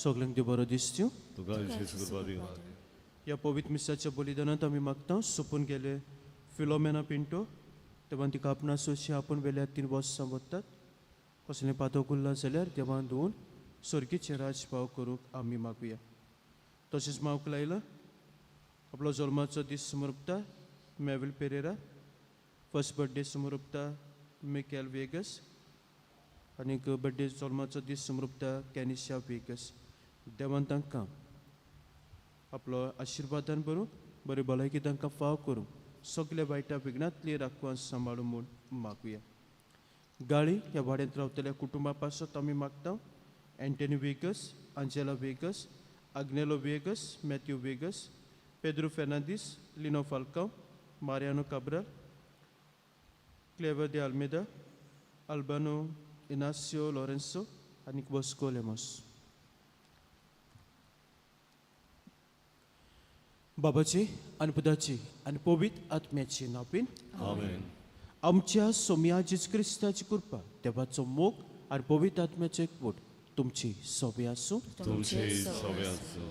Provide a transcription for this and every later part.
सगल्यांक देव बरो दिसच्यो. तुका जेजू कृपा दिवं. ह्या पवित्र मिसाच्या बलिदानांत आमी मागता सोंपून गेले फिलोमेना पिंटो देवान तिका आपणा सोशी आपूण वेल्या 3 वर्सां वतात कसलें पातक उरलां जाल्यार देवान धुवन स्वर्गीचें राज पाव करूंक आमी मागुया. तशेंच मावक लायला आपलो जल्माचो दीस समर्पता मेवील पेरेरा, फर्स्ट बर्थडे समर्पता मिकेल वेगस आनीक बर्थडे जल्माचो दीस समर्पता कॅनिशा वेगस. देवान तांकां आपलो आशिर्वादान भरूं, बरी भलायकी तांकां फाव करूं, सगल्या वायटा विघ्नांतली राखवान सांबाळूं म्हूण मागुया. गाळी ह्या वाड्यांत रावतल्या कुटुंबा पासत आमी मागता Antony Vegas, Angela Vegas, Agnelo Vegas, Matthew Vegas, Pedro Fernandes, Lino Falcao, Mariano Cabral, Clever de Almeida, Albano Inacio Lourenco आनी बॉस्को लेमोस. बाबाची आनी पुताची आनी पवित्र आत्म्याची नांवान आमेन. आमच्या सोम्या जेजू क्रिस्ताची कृपा, देवाचो मोग आनी पवित्र आत्म्याचो एकवट तुमची सोबी आसूं. तुमचे सोबे आसूं.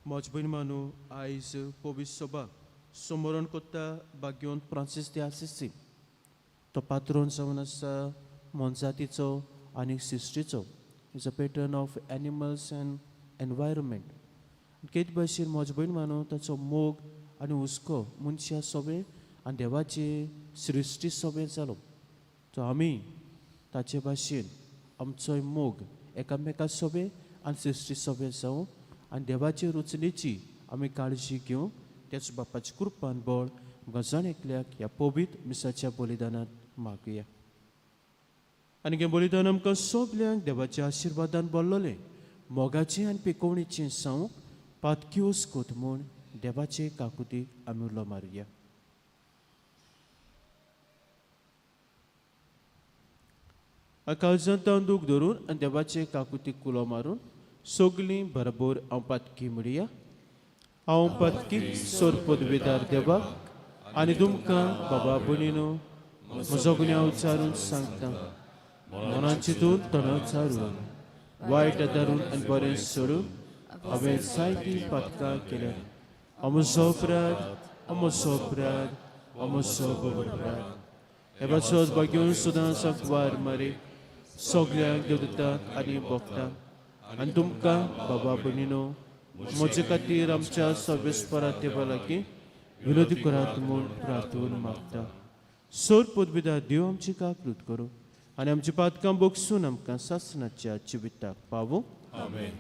म्हज भयण मानू आयज पवित्र सभा समरण कोत्ता भाग्यवंत फ्रांसीस दे आसिसी. तो पात्रोन जावन आसा मोनजातीचो आनी सृश्टीचो. Is a patron of animals and environment. केद भाशेन म्हज भयण मानू ताचो मोग आनी हुस्को मनशा सोबे आनी देवाचे सृश्टी सोबे जालो. तो आमी ताचे भाशेन आमचोय मोग एकामेका सोबे आनी सृश्टी सोबे जावं आनी देवाचे रुचणेची आमी काळजी घेवं. त्याच बापाचे कृपान बळ आमकां जण एकल्याक ह्या पवित्र मिसाच्या बलिदानांत मागुया. आनी हें बलिदान आमकां सगल्यांक देवाच्या आशिर्वादान भरलेलें मोगाचें आनी पिकोवणेचें सावंक पातक्योस कोत म्हूण देवाचे काकुतीक आमी उलो मारुया. काळजांत दूख धरून आनी देवाचे काकुतीक कुलो मारून सगलीं बरोबर हांव पातकी म्हणया. हांव पातकी सोर पदवेदार देवाक आनी तुमकां बाबा भयणीनो म्हजो गुन्यांव उच्चारून सांगता. मनान चिंतून तणाव चारून वायट आदारून आनी बरें सोडून हांवें जायतीं पातकां केल्या. अमसो अपराध, अमसो अपराध, अमसो अपराध. हे पासत भाग्योन सुदां सकवार मारे सगल्यांक देवदूतांक आनी भक्तांक आनी तुमकां बाबा भयणीनो म्हजे खातीर आमच्या सर्वेस्परा देवा लागीं विनोदी करात म्हूण प्रार्थून मागता. सोर पदविदा देव आमची काकृत करूं आनी आमची पातकां बोगसून आमकां सासणाच्या जिविताक पावूं. आमेन.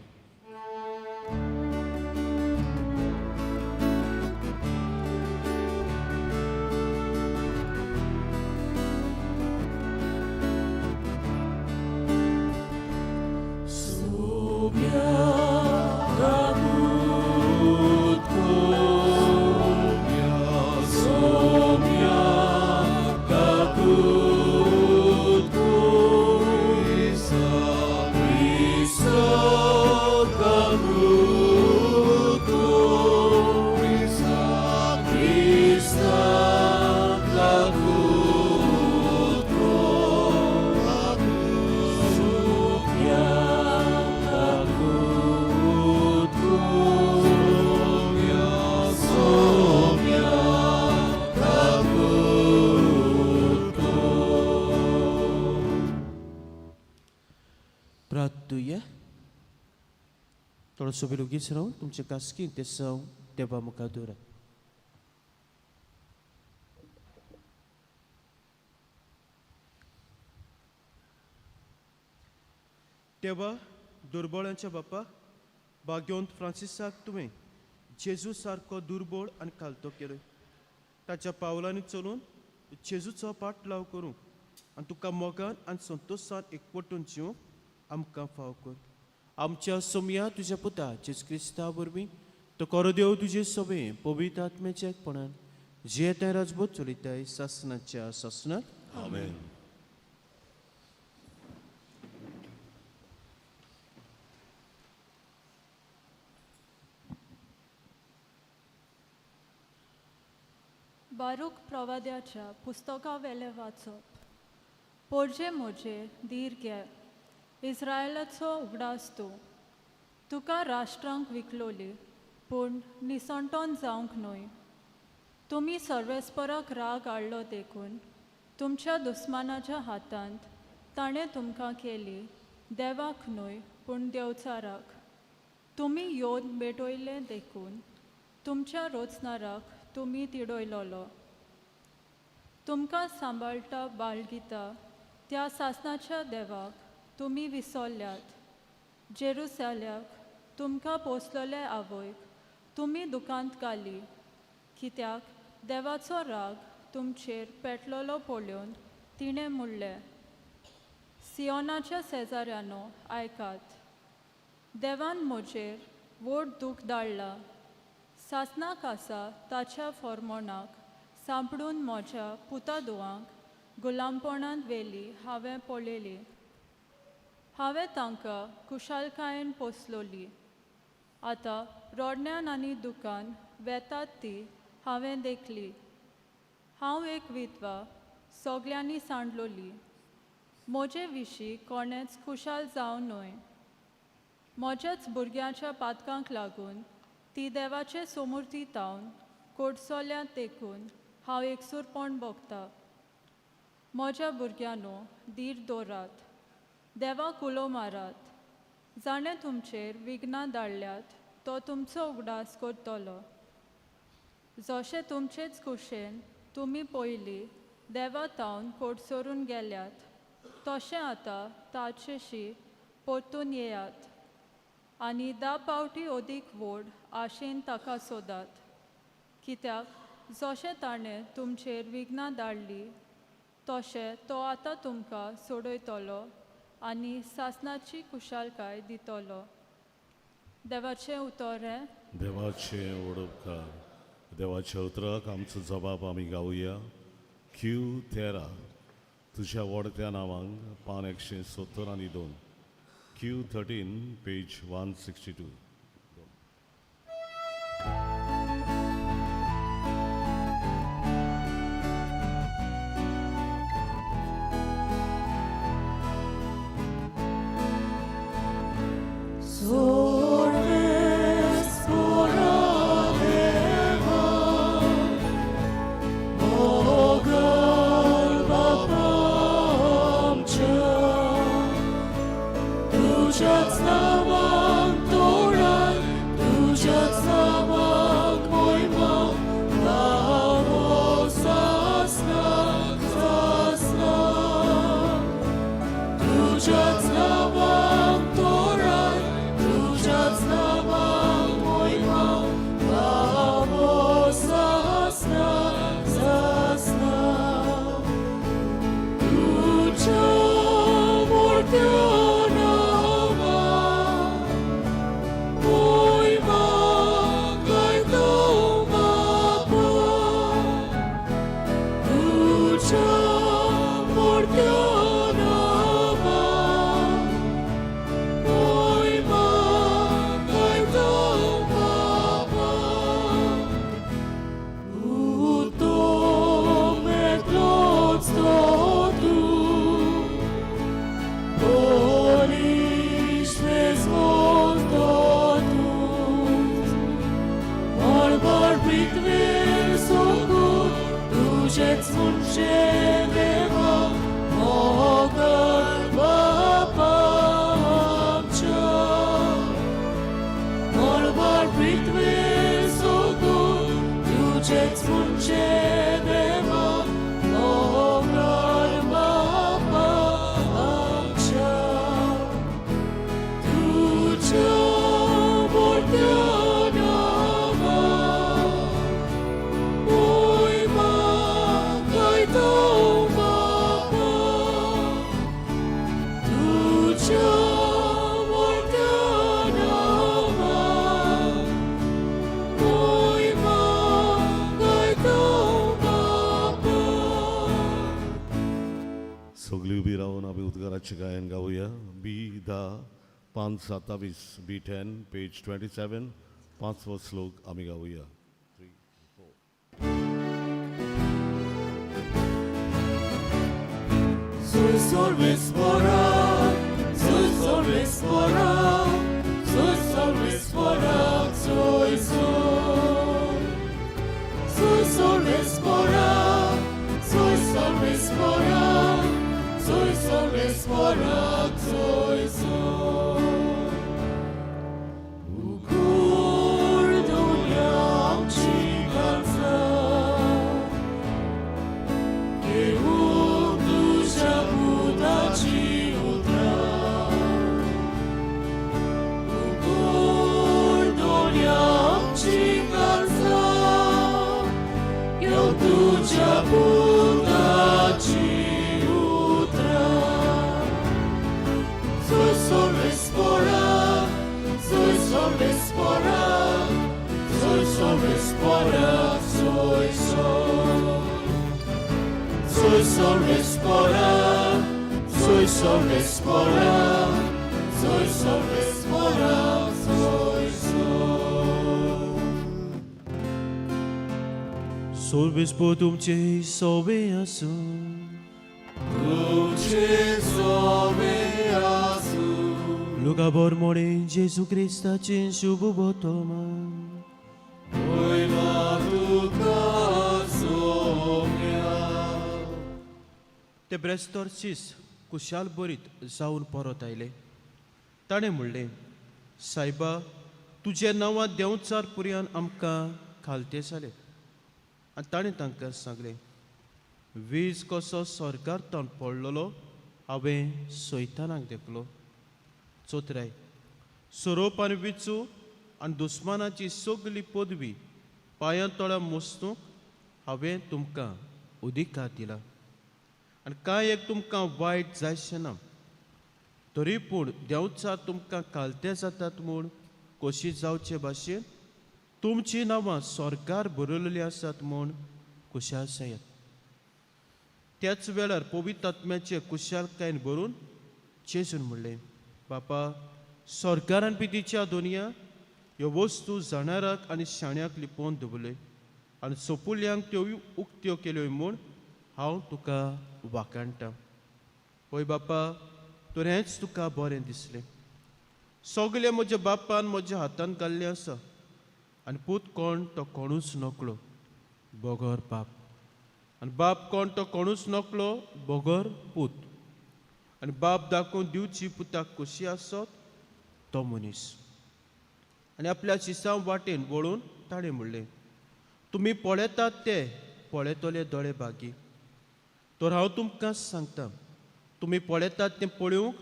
प्रार्थुया. थोडोसो वेळ ओगीच रावन तुमचे कास्की ते सव देवा मुखार दवरात. देवा दुर्बळांच्या बापा भाग्यवंत फ्रांसिसाक तुवें जेजू सारको दुर्बळ आनी खालतो केलो. ताच्या पावलांनी चलून जेजूचो पाटलाव करूं आनी तुका मोगान आनी संतोशान एकवटून जिवंक आमकां फाव कर. आमच्या सोमया तुज्या पुता जेजू क्रिस्ता वरवीं तो कोरो देव तुजे सोबे पवित्र आत्म्याच्या एकपणान जियेताय राजबोध चलयताय सासणाच्या सासणाक. आमेन. बारूक प्रवाद्याच्या पुस्तकावेलें वाचप. पोरजे म्हजे धीर घे, इस्रायलाचो उगडास तूं. तुका राष्ट्रांक विकलोली पूण निसणटोन जावंक न्हय. तुमी सर्वेस्पराक राग हाडलो देखून तुमच्या दुस्मानाच्या हातांत ताणें तुमकां केली, देवाक न्हय पूण देवचाराक. तुमी योद भेटयले देखून तुमच्या रोचनाराक तुमी तिडयलोलो. तुमकां सांबाळटा बाळगिता त्या सासणाच्या देवाक तुमी विसरल्यात. जेरुसाल्याक तुमकां पोसलेले आवयक तुमी दुकांत घाली, कित्याक देवाचो राग तुमचेर पेटलेलो पळोवन तिणें म्हणलें, सियोनाच्या शेजाऱ्यांनो आयकात, देवान म्हजेर व्हड दूख धाडला. सासणाक आसा ताच्या फॉर्मोणाक सांपडून म्हज्या पुता धुवांक गुलामपणांत व्हेली हांवें पळयली. हांवें तांकां खुशालकायेन पोसलोली. आतां रडण्यान आनी दुकान वेतात ती हांवें देखली. हांव एक विधवा सगल्यांनी सांडलोली. म्हजे विशीं कोणेंच खुशाल जावं न्हय. म्हज्याच भुरग्यांच्या पातकांक लागून ती देवाचे सोमुर्ती तावन कोडसोल्यांत देखून हांव एकसूरपण भोगता. म्हज्या भुरग्यांनो धीर दवरात, देवाक उलो मारात. जाणें तुमचेर विघ्नां धाडल्यात तो तुमचो उगडास करतलो. जशें तुमचेच कुशेन तुमी पयलीं देवा तावन कोडसरून गेल्यात तशें आतां ताचेशी परतून येयात आनी 10 पावटी अदीक व्हड आशेन ताका सोदात. कित्याक जशें ताणें तुमचेर विघ्नां धाडली तशें तो आतां तुमकां सोडयतलो आनी सासणाची खुशालकाय दितलो. देवाचें उतर हें. देवाचें उडपकार. देवाच्या उतराक आमचो जबाब आमी गावया. क्यू 13 तुज्या वडत्या नांवांक, पान 172. Q 13 page 162. तुझ्याच नांवाक तोडात, तुझ्याच नांवाक मोयमा, लावो सासणाक सासणाक. तुझ्याच नांवाक तोडात, तुझ्याच नांवाक मोयमा, लावो सासणाक सासणाक. तुझ्या मोठ्या नांवाक मोयमा गायतो बापा. तुझ्या मोठ्या नांवाक मोयमा गायतो बापा. उतो मेकलोच तो तूं, बळिश्ट मेजमोन तो तूंच. मळबार पृथ्वीर सोगून तुजेच म्हणचे देवा, मोगल बापा आमच्या. मळबार पृथ्वीर सोगून तुजेच म्हणचे देवा, मोगल बापा आमच्या. तुझ्या मोठ्या नांवाक मोयमा गायतो बापा. तुझ्या मोठ्या नांवाक मोयमा गायतो बापा. सगळी उबी रावन आमी उद्गाराचें गायन गावया. बी 10 पान 27, बी 10 पेज 27, पांचवो श्लोक आमी गावया. 3 4. Su sorvespora, su sorvespora, su पोराक सोयसो. उगड दोळ्या आमची काळजां, घेवंक तुज्या पुताची उतरां. उगड दोळ्या आमची काळजां, घेवंक तुज्या पुताची उतरां. Soy spora, soy spora, soy spora, soy sol. Soy spora, soy spora, soy spora, soy sol. सोर्बेस्पो तुमचे सोबे आसूं. तुमचे सोबे आसूं. लुका बोरमोडे जेजू क्रिस्ताचें शुभ वर्तमान. महिमा तुका सोम्या. ते ब्रेस्तर शीस कुशाल बरीत जावन परत आयले. ताणें म्हणलें, सायबा, तुजे नांवां देंवचार पुरयान आमकां खालते जाले. आनी ताणें तांकां सांगलें, वीज कसो सरकार ताण पडलेलो हांवें सैतानाक देखलो. चोत्राय, सोरोप आनी विचू आनी दुस्मानाची सगली पदवी पांयां तळा मोस्तूंक हांवें तुमकां अधिकार दिला आनी कांय एक तुमकां वायट जायचें ना. तरी पूण देंवचार तुमकां खालते जातात म्हूण खोशी जावचे भाशेन तुमचीं नांवां सरकार बरयलेलीं आसात म्हूण खुशाल जायात. त्याच वेळार पवित्र आत्म्याचे खुशालकायेन भरून जेजून म्हणलें, बापा, सरकारान पितीच्या दोनया ह्यो वस्तू जाणाराक आनी शाण्याक लिपोवन दवरल्यो आनी सोपुल्यांक त्यो उक्त्यो केल्यो म्हूण हांव तुका वाखाणटा. हय बापा, तर हेंच तुका बरें दिसलें. सगलें म्हज्या बापान म्हज्या हातान घाल्लें आसा आनी पूत कोण तो कोणूच नकळो बगर बाप, आनी बाप कोण तो कोणूच नकळो बगर पूत, आनी बाप दाखोवन दिवची पुताक खोशी आसत तो मनीस. आनी आपल्या शिसां वाटेन वळून ताणें म्हणलें, तुमी पळयतात ते पळयतले दोळे बागी. तर हांव तुमकां सांगता, तुमी पळयतात तें पळोवंक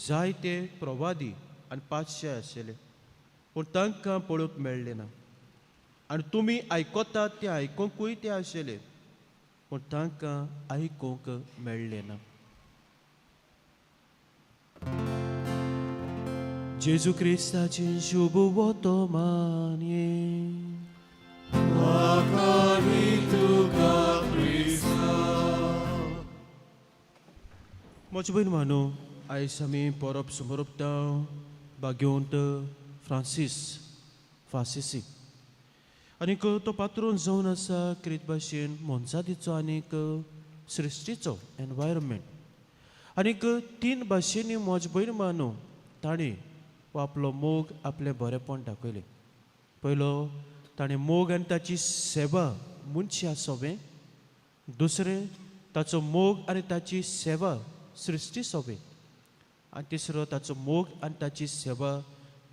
जायते प्रवादी आनी पातशे आशिल्ले, पूण तांकां पळोवंक मेळ्ळें ना. आनी तुमी आयकतात तें आयकुंकूय ते आशिल्ले, पूण तांकां आयकूंक मेळ्ळें ना. जेजू क्रिस्ताचें शुभ वर्तमान. वाखाणी तुका क्रिस्ता. म्हजे भयण मानो, आयज आमी परब समरपता भाग्यवंत फ्रांसीस फासिसी. आनीक तो पात्रोन जावन आसा क्रीत भाशेन मोनजातीचो आनीक सृश्टीचो एनवायरमेंट. आनीक तीन भाशेंनी म्हज भयण मानो ताणें हो आपलो मोग आपलें बरेंपण दाखयलें. पयलो ताणें मोग आनी ताची सेवा मनशा सोबें, दुसरें ताचो मोग आनी ताची सेवा सृश्टी सोबें, आनी तिसरो ताचो मोग आनी ताची सेवा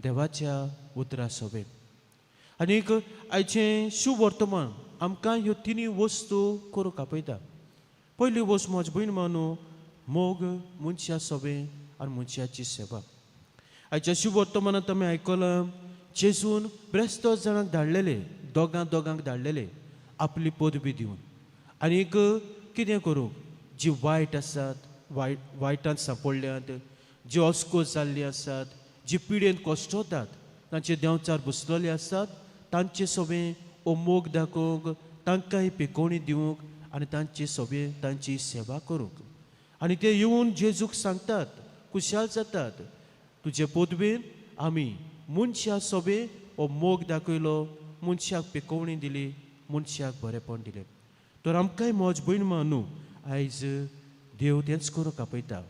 देवाच्या उतरा सोबें. आनीक आयचें शुभ वर्तमान आमकां ह्यो तिनूय वस्तू करूंक आपयता. पयली वस्त म्हज भयण मानू, मोग मनशा सोबें आनी मनशाची सेवा. आयच्या शुभ वर्तमानांत आमी आयकलां, जेजून ब्रेस्त जाणांक धाडलेले, दोगां दोगांक धाडलेले आपली पदवी दिवन आनीक कितें करूंक, जी वायट आसात, वायट वायटांत सांपडल्यात, जी अस्कोस जाल्ली आसात, जी पिडेन कश्टवतात, तांचे देंवचार बसलेले आसात, तांचे सोबें हो मोग दाखोवंक, तांकां ही पिकोवणी दिवंक आनी तांचे सोबें तांची सेवा करूंक. आनी ते येवन जेजूक सांगतात, खुशाल जातात, तुजे पदवेन आमी मनशा सोबें हो मोग दाखयलो, मनशाक पिकोवणी दिली, मनशाक बरेंपण दिलें. तर आमकांय म्हज भयण मानू आयज देव तेंच करूंक आपयता.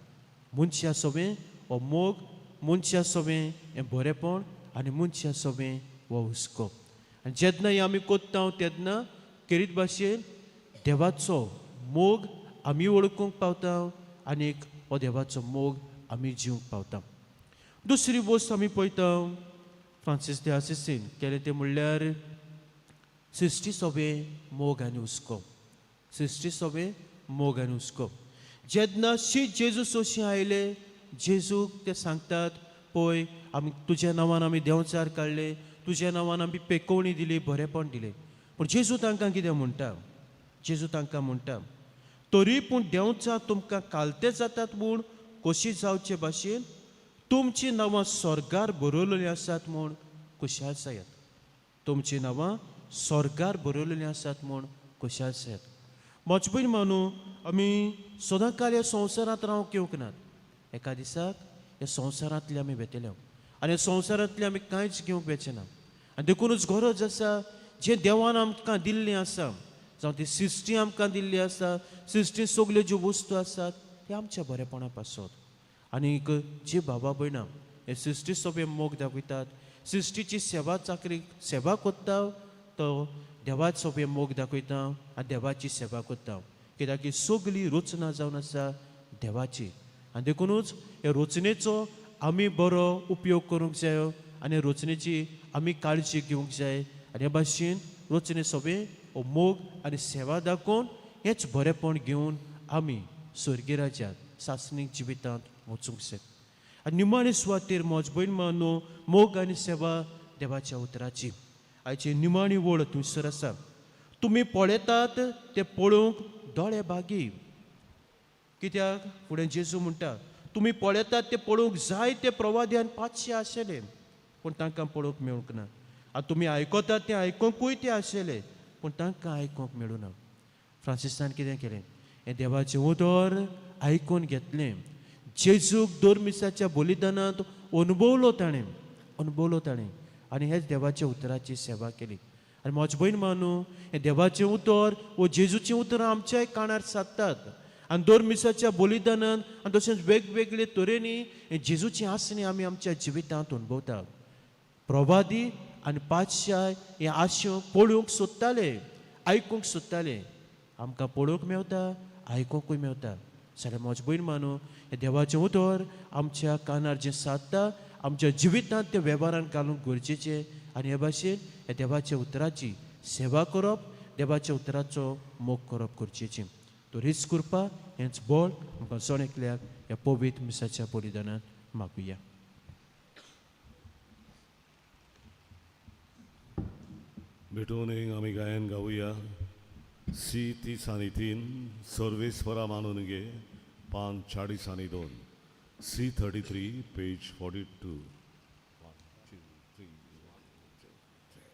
मनशा सोबें हो मोग, मनशा सोबें हें बरेंपण आनी मनशा सोबें हो हुस्को. आनी जेन्ना हें आमी कोत्ता तेन्ना केरीत भाशेन देवाचो मोग आमी वळखूंक पावता आनी एक हो देवाचो मोग आमी जिवंक पावता. दुसरी वस्त आमी पळयता फ्रांसीस दे आसिसीन केलें तें म्हणल्यार सृश्टी सोबे मोग आनी हुस्को. सृश्टी सोबे मोग आनी हुस्को. जेन्ना शीत जेजू सोशी आयले, जेजूक ते सांगतात, पळय आमी तुज्या नांवान आमी देंवचार काडले, तुज्या नांवान आमी पेकोवणी दिली, बरेपण दिलें. पूण जेजू तांकां कितें म्हणटा? जेजू तांकां म्हणटा, तरी पूण देंवचार तुमकां कालते जातात म्हूण कशी जावचे भाशेन तुमचीं नांवां स्वर्गार बरयलेलीं आसात म्हूण खुशाल जायात. तुमचीं नांवां स्वर्गार बरयलेलीं आसात म्हूण खुशाल जायात. म्हजे भयण मानू, आमी सदां काल ह्या संवसारांत रावंक येवंक नात. एका दिसाक ह्या संवसारांतले आमी वेतले आनी ह्या संवसारांतले आमी कांयच घेवंक वेचें ना. आनी देखुनूच गरज आसा जें देवान आमकां दिल्लें आसा, जावं ती सृश्टी आमकां दिल्ली आसा, सृश्टी सगल्यो ज्यो वस्तू आसात त्यो आमच्या बरेपणा पासत. आनीक जे बाबा भयणां हे सृश्टी सोबे मोग दाखयतात, सृश्टीची सेवा चाकरी सेवा करता, तो देवाच सोबे मोग दाखयता आनी देवाची सेवा करता. कित्याक की सगली रचना जावन आसा देवाची. आनी देखुनूच हे रचनेचो आमी बरो उपयोग करूंक जायो आनी रचनेची आमी काळजी घेवंक जाय. आनी हे भाशेन रचने सोबे हो मोग आनी सेवा दाखोवन हेच बरेपण घेवन आमी स्वर्गीय राज्यांत सासणीक जिवितांत वचूंक जाय. आनी निमाणे सुवातेर म्हज भयण मानो मोग आनी सेवा देवाच्या उतराची. आयची निमाणी वळ थंयसर आसा, तुमी पळयतात ते पळोवंक दोळे भागी. कित्याक फुडें जेजू म्हणटा, तुमी पळयतात ते पळोवंक जायते प्रवाद्यान पांचशे आशिल्ले, पूण तांकां पळोवंक मेळूंक ना. आनी तुमी आयकतात तें आयकुंकूय ते आशिल्ले, पूण तांकां आयकूंक मेळूं ना. फ्रांसिसान कितें केलें? हें देवाचें उतर आयकून घेतलें. जेजूक दोर मिसाच्या बलिदानांत अनुभवलो ताणें, अनुभवलो ताणें आनी हेच देवाच्या उतराची सेवा केली. आनी म्हज भयण मानू, हें देवाचें उतर वो जेजूचीं उतरां आमच्याय कानार सादतात. आनी दोर मिसाच्या बलिदानान आनी तशेंच वेगवेगळे तरेनी हें जेजूचीं आसणी आमी आमच्या जिवितांत अनुभवतात. प्रवादी आनी पातशाय हे आशो पळोवंक सोदताले, आयकूंक सोदताले. आमकां पळोवंक मेवता, आयकुंकूय मेवता. जाल्यार म्हज भयण मानू, हें देवाचें उतर आमच्या कानार जें सादता आमच्या जिवितांत तें वेव्हारान घालूंक गरजेचें. आनी हे भाशेन ह्या देवाच्या उतराची सेवा करप, देवाच्या उतराचो मोग करप गरजेचें. तर हीच कृपा, हेंच बळ आमकां जण एकल्याक ह्या पवित्र मिसाच्या बलिदानांत मागुया. भेटून आमी गायन गावया सी 33 सर्वेस्परा मानून घे, पान 42, सी 33 पेज 42. 1 2 3 1 2 3.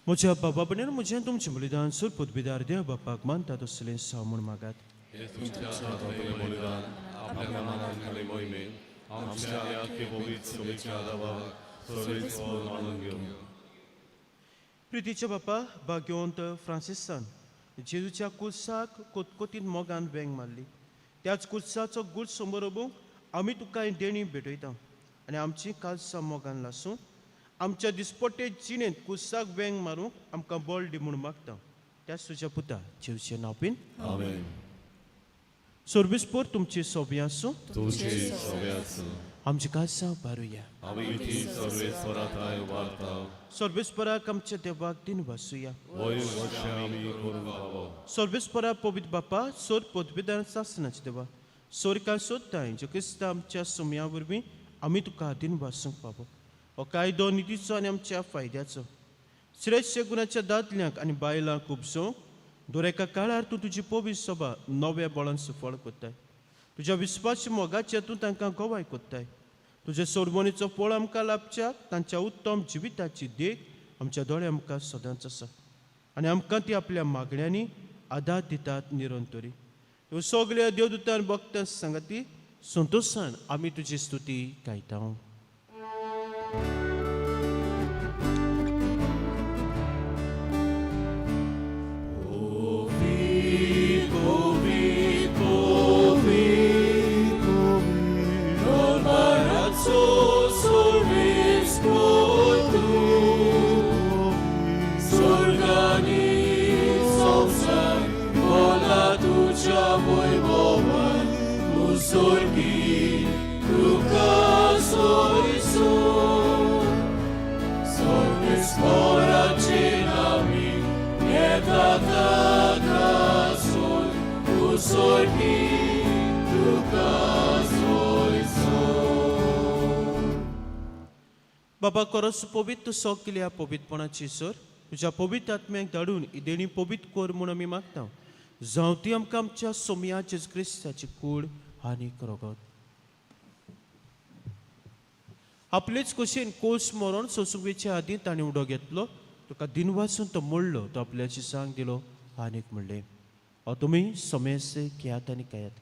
म्हज्या बाबा भयणीन म्हजें तुमचें बलिदान सुर पदवीदार देव बापाक मानता तसलें साव म्हूण मागात. बलिदान आपल्या मनान मोहिमेन आमच्या ह्या पवित्र सभेच्या देवाक सर्वेस्पर मानून घेवं. प्रितीच्या बापा, भाग्यवंत फ्रांसिसान जेजूच्या कुर्साक कोतकोतीन मोगान वेंग मारली. त्याच कुर्साचो गूट समोर आमी तुका ही देणी भेटयता आनी आमची कालसां मोगान लासूं आमच्या दिसपट्टे जिणेंत कुर्साक वेंग मारूंक आमकां बळ दी म्हूण मागता. त्याच तुज्या पुता जेवचे नांव आमेन. सोर्बिसपोर तुमची सोबी आसूं. तुमचे सवे आसूं. आमची कासां बारुया. आमी ती सर्वेस्वरा थांय वार्ता. सर्वेस्पराक आमच्या देवाक दिन वासुया. वय वर्षां आमी करूंक फावो. सर्वेस्परा पवित्र बापा सोर पदवीदार सासनाचे देवा सोरका सोदताय जो क्रिस्ता आमच्या सुमया वरवीं आमी तुका दिन वासूंक फावो. हो कायदो नितीचो आनी आमच्या फायद्याचो श्रेश्ठ गुणाच्या दादल्यांक आनी बायलांक उपजोवंक दर एका काळार तूं तुजी पवित्र सभा नव्या बळान सुफळ कोत्ताय. तुज्या विस्वास मोगाचें तूं तांकां गवाय कोत्ताय. तुजे सोरमणीचो फळ आमकां लाभच्याक तांच्या उत्तम जिविताची देख आमच्या दोळ्या मुखार सदांच आसा आनी आमकां ती आपल्या मागण्यांनी आदार दितात निरंतरी. ह्यो सगळ्या देवदूतान भक्तां सांगाती संतोशान आमी तुजी स्तुती गायता. बाबा करस पवित्र सगल्या पवित्रपणाची सर तुज्या पवित्र आत्म्याक धाडून ही देणी पवित्र कर म्हूण आमी मागता. जावं ती आमकां आमच्या सोमया जेजू क्रिस्ताची कूड आनी रगत. आपलेच कुशीन कोस मरोन सोंसूंक आदीं ताणें उडो घेतलो, तुका दिनवासून तो मोडलो, तो आपल्याची सांग दिलो आनीक म्हणलें, हांव तुमी समेस घेयात आनी खायात,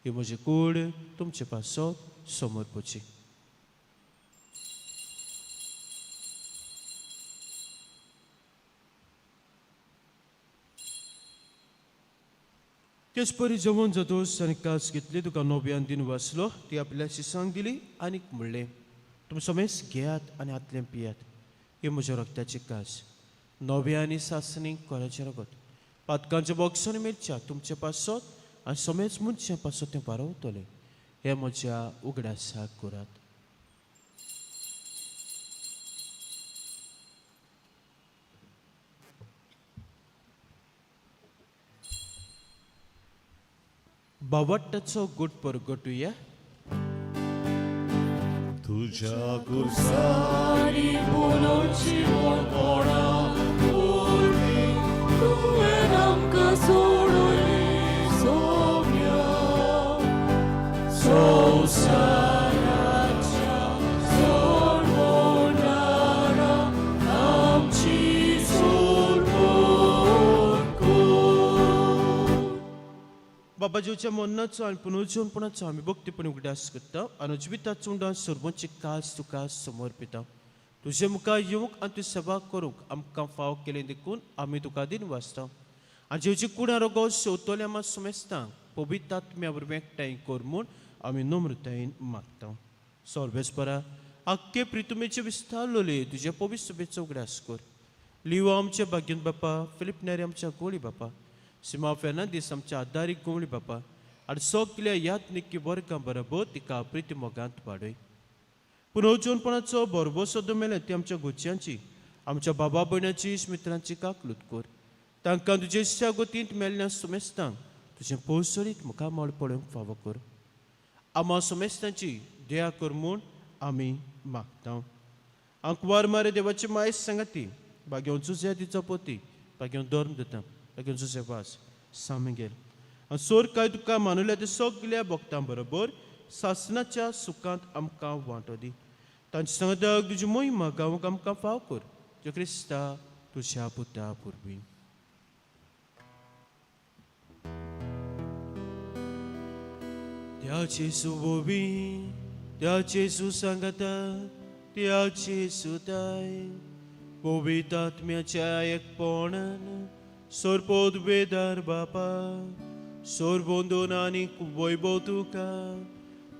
ही म्हजी कूड तुमचे पासत समर्पची. तेच परी जेवण जातोस आनी कास घेतली, तुका नव्यान दिन वाचलो, ती आपल्या शिसांक दिली आनीक म्हणलें, तुमी समेस घेयात आनी हातलें पियात, ही म्हज्या रक्ताची कास नव्या आनी सासणी कोराचें रगत पातकांच्या बॉक्सान मिरच्या तुमचे पासत आनी समेज मनशां पासत तें वारवतलें, हें म्हज्या उगडासाक करात. बावट्टाचो गुट परगटुया. तुझ्या कुर्सानी बोलोवची मोडपणा वरवीं तुवें आमकां सोडयली सोम्या संवसाराच्या सोडवणारा आमची सोडवण कर. बाबा जेवच्या मरणाचो आनी पुनर्जीवनपणाचो आमी भक्तीपणी उगडास करता आनी जिविताचो उंडान सर्वांची कास तुका समर्पिता. तुजे मुखार येवंक आनी तुजी सेवा करूंक आमकां फाव केलें देखून आमी तुका दिन वाचता आनी जेवची कुडां रोगो शेवतल्या आमा सुमेस्तांक पवित्र आत्म्या वरवीं एकठांय कर म्हूण आमी नम्रतायेन मागता. सर्वेस्परा आख्खे प्रितुमेचे विस्तारलोले तुजे पवित्र सभेचो उगडास कर. लिवो आमच्या भाग्यन बापा, फिलीप नेरी आमच्या गोळी बापा, सिमा फेर्नांदीस आमच्या आदारीक गोवळी बापा आनी सगल्या यात्निकी वर्गां बरोबर तिका प्रिती मोगांत वाडय. पुनर्जीवनपणाचो बरोबर सद्दां मेले ती आमच्या घरच्यांची, आमच्या बाबा भयणाची, मित्रांची काकलूत कर. तांकां तुजे गोतींत मेल्ल्या सुमेस्तांक तुजें पोसरीत मुखामळ पळोवंक फावो कर. आमा सुमेस्तांची दया कर म्हूण आमी मागता. आंकवार मारे देवाची मायस सांगाती बागेवन जुजे तिचो पोती, बागेवन धर्म दिता, बागेवन जुजे वास सामगेल आनी सोर काय तुका मानुल्या ते सगल्या भक्तां बरोबर सासनाच्या सुखांत आमकां वांटो दी. तांचे सांगाताक तुजी मोहिमा गावंक आमकां फाव कर, जो क्रिस्ता तुज्या पुता पुरवीं. त्या जेजू वोवी, त्या जेजू सांगाता, त्या जेजू ताय पवित्र आत्म्याच्या एकपणान सोरपोत वेदार बापा सोरबोंदून आनी वैभव तुका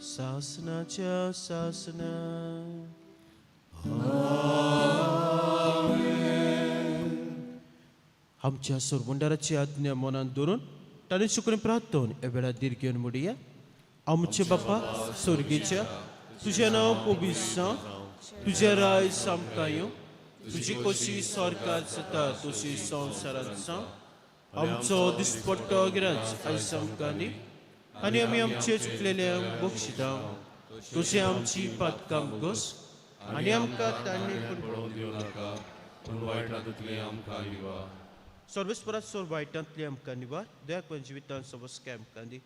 सासनाच्या सासना. आमच्या सोरबुंडाराची आज्ञा मनांत धरून ताणें शुक्र प्रार्थन ह्या वेळार धीर घेवन म्हणया. आमचे बापा स्वर्गीच्या, तुजें नांव पवित्र जावं, तुजें राज आमकां येवं, तुजी कशी सरकार जाता तशी संवसारांत जावं. आमचो दिसपट्टो गिराज आयज आमकां दी आनी आमी आमचे चुकलेल्यांक बक्षिता तशें आमची पातकां घोस आनी आमकां तांणी पळोवन दिवं नाका, पूण वायटांतली आमकां निवार. सर्वेस्परात सोर वायटांतली आमकां निवार, दयाक जिवितान सबस्काय आमकां दी.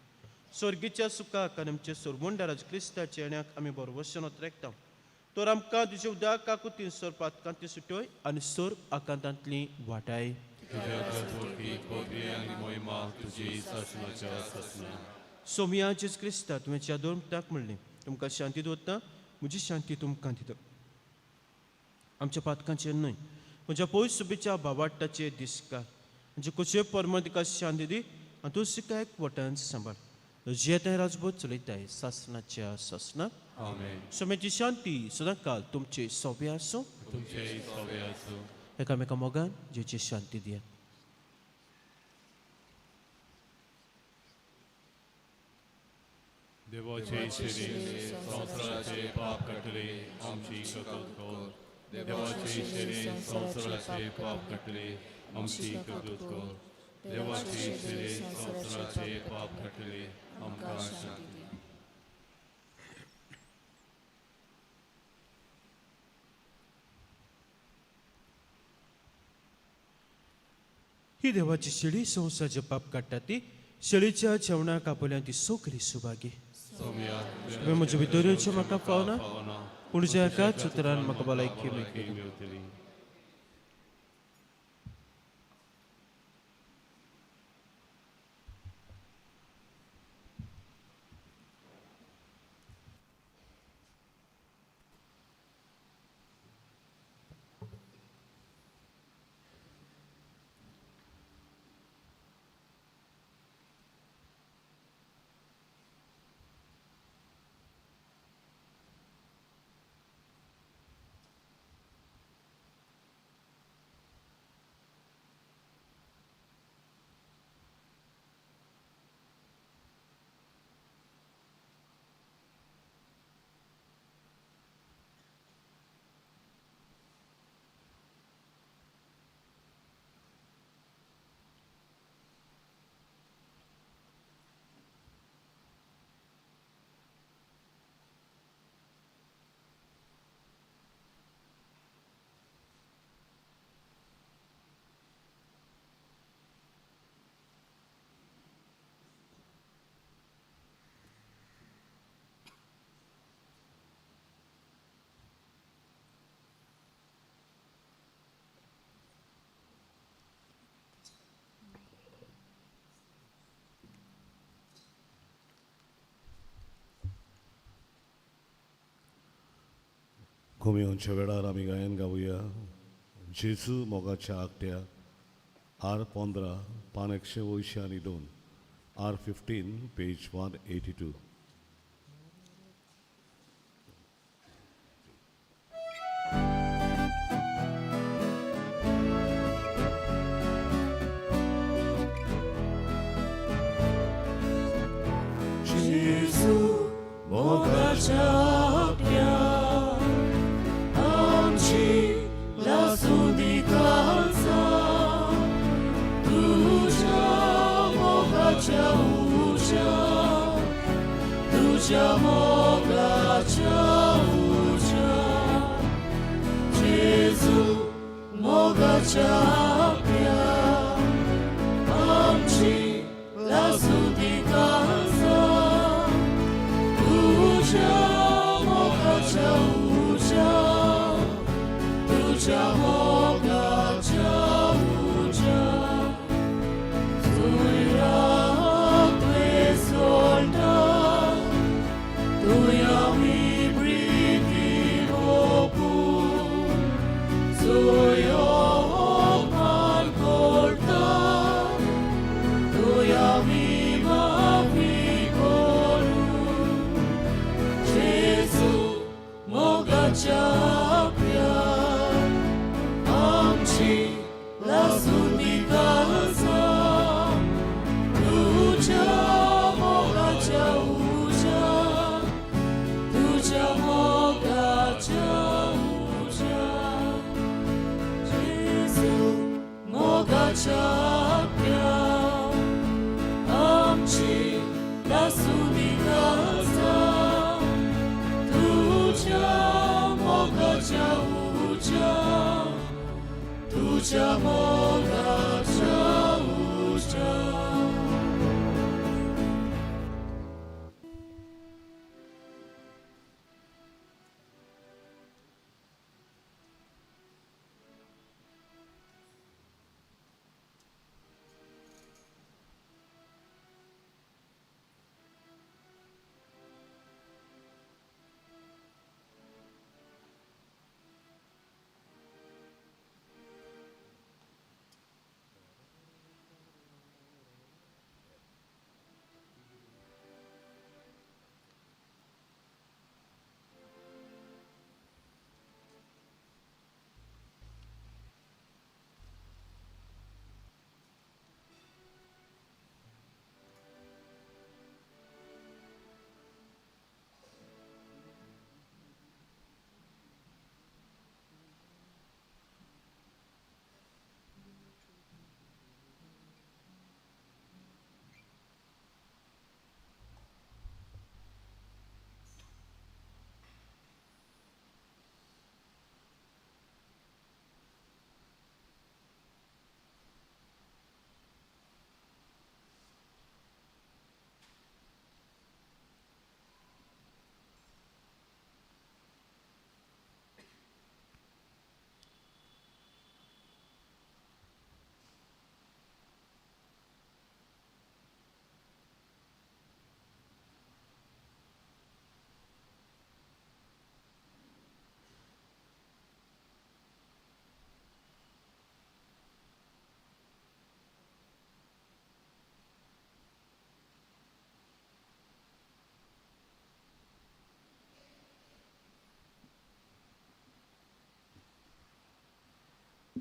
स्वर्गीच्या सुखाक आनी आमचे सोरमोंडाराज क्रिस्ताच्या येण्याक आमी बरोवशन रेखता. तर आमकां तुजे उदक काकुतीन सोर पातकांतली सुटोय आनी सोर आकांतांतली वाटाय. तुज्या आनी मोहिमा तुजी सासणाच्या सासणा. सोमिया जेज क्रिस्ता, तुवें ज्या दोन ताक म्हणलें, तुमकां शांती दवरता, म्हजी शांती तुमकां दिता. आमच्या पातकांचेर न्हय, म्हज्या पयस सुबेच्या बाबाट्टाचेर दिसका म्हणजे कुशे परम तिका शांती दी आनी तूं सिका एक वटान सांबाळ. जियेताय राजबोध चलयताय सासणाच्या सासणाक. आमेन. सोम्याची शांती सदांकाल तुमचे सोबे आसूं, तुमचे सोबे आसूं. एकामेका मोगान जेची शांती दियात. देवाचे शरीर संवसाराचे पाप काडटले आमची कबूल कर. देवाचे शरीर संवसाराचे पाप काडटले आमची कबूल कर. देवाचे शरीर संवसाराचे पाप काडटले आमकां शांती दी. ही देवाची शेळी संवसाराचे पाप काडटा ती शेळीच्या जेवणाक आपल्यान ती सोकरी सुभागी. सोम्या, तुवें म्हज्या भितर येवचें म्हाका फावना, फावना, पूण ज्या एकाच उतरान म्हाका भलायकी मेळटली. मेळटली. कोमियोनच्या वेळार आमी गायन गावया जेजू मोगाच्या आगट्या, आर 15 पान 182, आर 15 पेज 182. जेजू मोगाच्या आगट्या आमची लासूं काळजां, तुज्या मोगाच्या उज्या, तुज्या मोगाच्या उज्या. जेजू मोगाच्या आगट्या आमची लासूं काळजां, तुज्या मोगाच्या उज्या, तुज्या मोगाच्या उज्या. सुयराक तुवें सोडटा, तुवें आमी प्रिती ओपून, सुयो मान करता, तुवें आमी माफी करून. जेजू मोगाच्या आगट्या आमची लासूं काळजां, जेजू मोगाच्या आत्म्या आमची लासुनी काळजां तुज्या मोगाच्या उज्या तुज्या मोगाच्या उज्या.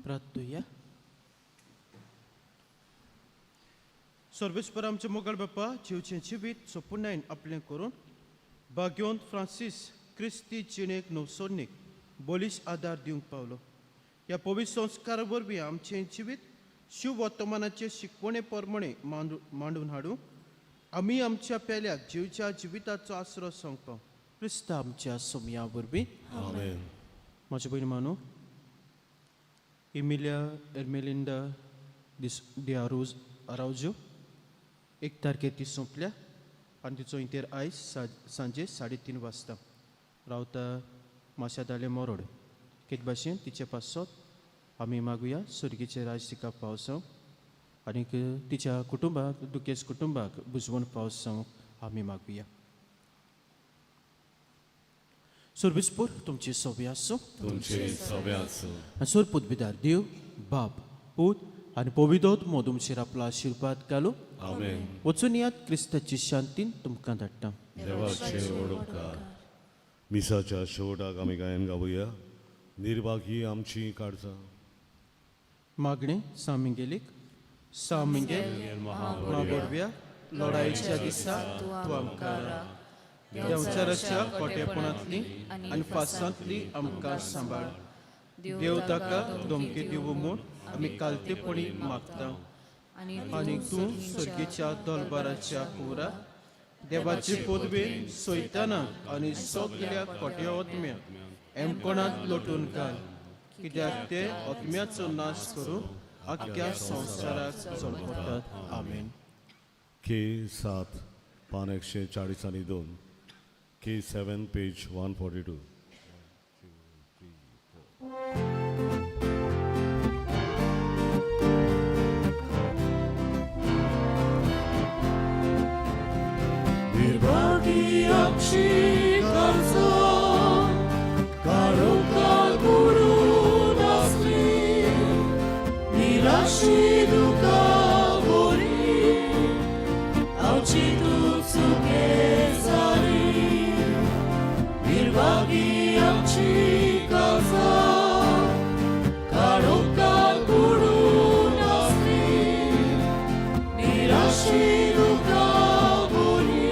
प्रार्थुया. सर्वेस्पर आमचे मोगाळ बापा, जिवचें जिवीत सोपुणायन आपलें करून भाग्योंत फ्रांसीस क्रिस्ती जिणेक नवसोडणीक बळिश्ट आदार दिवंक पावलो. ह्या पवित्र संस्कारा वरवीं आमचें जिवीत शिव वर्तमानाचे शिकवणे प्रमाणे मांडून हाडूं आमी आमच्या पेल्याक जिवच्या जिविताचो आसरो सांगपाक क्रिस्त आमच्या सोमया वरवीं. आमेन. म्हाजे भयणी मानू, इमिलिया एर्मेलिंडा दिस डिआरोज आरावज्यो 1 तारखेर ती सोंपल्या आनी तिचो इंतेर आयज सांजे 3:30 वाजता. रावता माशादाले मोरोड. केत भाशेन तिचे पासत आमी मागुया सुर्गीचे राज तिका पावसांव आनीक तिच्या कुटुंबाक दुखेस कुटुंबाक बुजवण पावसांव आमी मागुया. सोर्बिसपूर तुमची सोबी आसूं. तुमचे सगळे आसूं. आनी सोरपूत बिदार देव बाप पूत आनी पविदोत मो तुमचेर आपलो आशिर्वाद घालू. आमेन. वचून यात, क्रिस्ताची शांतीन तुमकां धाडटा. देवाचे व्हड उपकार. मिसाच्या शेवटाक आमी गायन गावया निर्भागी आमची काळजां. मागणें सामिंगेलीक. सामिंगेल म्हाबोडव्या, लढायेच्या दिसा तूं आमकां राख. देंवचाराच्या खोटेपणांतली आनी फासांतली आमकां सांबाळ. देव ताका धमकी दिवं म्हूण आमी कालतेपणी मागता आनी तूं सर्गीच्या दलबाराच्या कुवरा देवाचे पदवेन सोयताना आनी सगल्या खोट्या आत्म्या एमकोणांत लोटून घाल, कित्याक ते आत्म्याचो नाश करून आख्ख्या संवसाराक जळपतात. आमेन. के 7 पान 142, K 7 page 142. निर्भागी आमची काळजां काळोखाक बुडून आसली निराशी दुकां बोरी आमची तूं चुके जाली. निर्भागी आमची काळजां काळोखाक बुडून आसली निराशी दुकां बोरी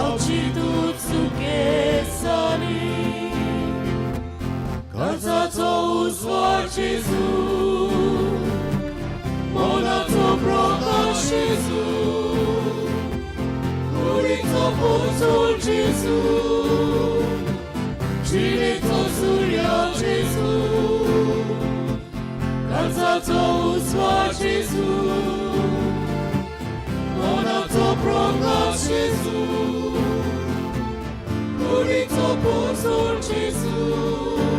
आमची उजवाड जेजू, मनाचो प्रकाश जेजू, कुडीचो पोजोळ जेजू, जिणेचो सूर्य जेजू, काळजाचो उजवाड जेजू, मनाचो प्रकाश जेजू, कुडीचो पोजोळ जेजू.